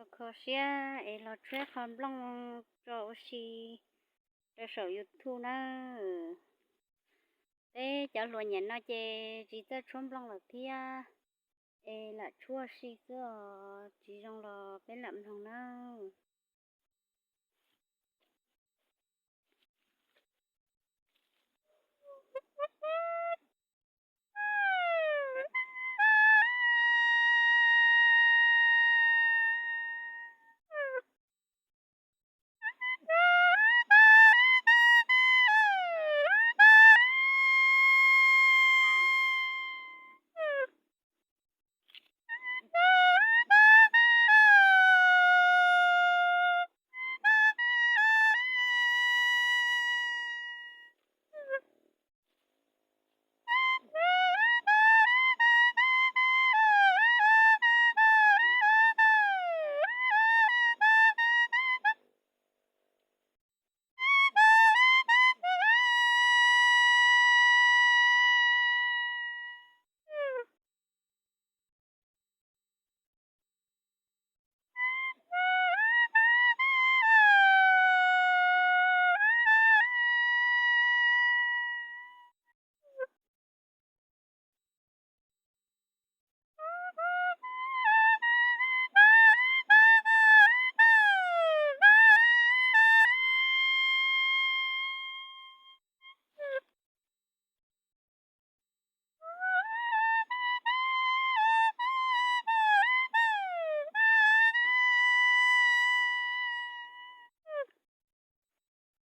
Kho siab es los tshuab qho nplooj tso ua si rau saum YouTube nawb. Peb cov hluas nyam no ces tsis txawj tshuab nplooj lawm thiab, es lam tshuab ua si xwb os, tsis zoo los peb lam mloog nawb.